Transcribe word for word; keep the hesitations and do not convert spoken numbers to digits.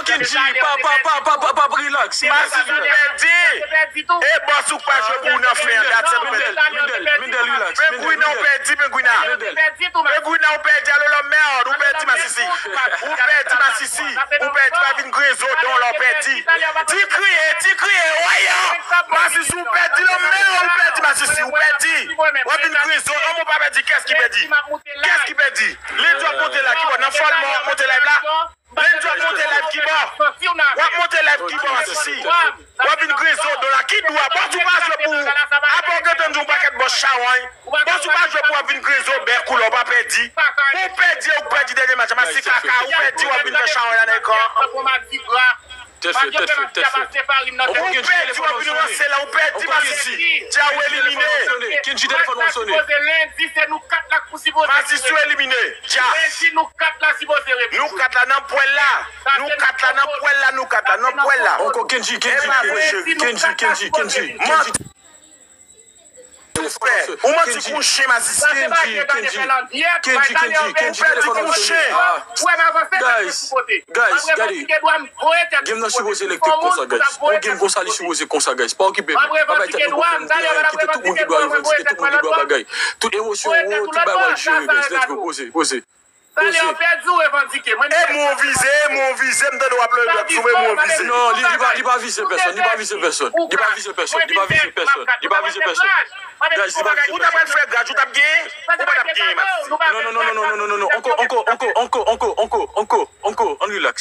Kendji, pa, pa, pa, pa, pa, pa, relax. Masisi, ou pèdi. E bòs ou pa jwe pou ou nan fen an, that's it, ou pèdi. Mindel, Mindel, Mindel, relax. Pengwina, ou pèdi, Pengwina. Pengwina, ou pèdi, alo lòm mèd, ou pèdi, Masisi. Ou pèdi, Masisi. Ou pèdi, pa vin griyen zo dan w la, ou pèdi. Ti kriye, ti kriye, woyè. Masisi, ou pèdi, lòm mèd, ou pèdi, Masisi, ou pèdi. W ap vin griyen zo, anmò pa pèdi, kiyès ki pèdi? Kiyès ki pèdi? Lendi w ap monte la, ki bò? Nan fòlman w ap monte live la? Lendi w ap monte live ki bò? W ap monte live ki bò, Masisi? W ap vin griyen zo dan w la. Ki dwa? Bòs ou pa jwe pou ou. Apa w gentan di yon pakèt bòs chawony. Bòs ou pa jwe pou w ap vin griyen zo bèk ou la, ou pa pèdi. Ou pèdi, ou pèdi dènye match. Masisi kaka, ou pèdi, w ap vin fè chawony la nan ekran. Tèt fèt, tèt fèt, tèt fèt. Ou pèdi, w ap vin ranse la, ou pèdi, Masisi. Dja ou elimine. Kendji, telefòn w ap sonnen. Masisi, ou elimine. Dja. Nou kat la nan pwèl la. Nou kat la nan pwèl la, nou kat la nan pwèl la. Ankò Kendji, Kendji, Kendji, Kendji, Kendji, Kendji. Ou manti kou chen, Masisi. Kendji, Kendji, Kendji, Kendji, Kendji, telefòn nan sonnen. Ah. Guys, guys, gade. Game nan sipoze elektrik konsa, guys. Yon game konsa li sipoze konsa, guys. Pa okipe, pa bay tèt nou pwoblèm. Kite tout moun ki dwa revandike, tout moun ki dwa bagay. Tout emosyon yo, tout bagay w al jere, guys. Let's go, poze, poze. Poze. E mwen vize, e mwen vize, m tande w ap leve dwèt sou mwen, e mwen vize. Non, li, li pa, li pa vize pèsonn, li pa vize pèsonn. Li pa vize pèsonn, li pa vize pèsonn, li pa vize pèsonn. Guys, li pa vize pèsonn. Ou t ap pral fè graj, ou t ap genyen? Ou pa t ap genyen, Masisi. Non, non, non, non, non, non, non, non. Ankò, ankò, ankò, ankò, ankò, ankò, ankò, ankò, ankò, ann relax.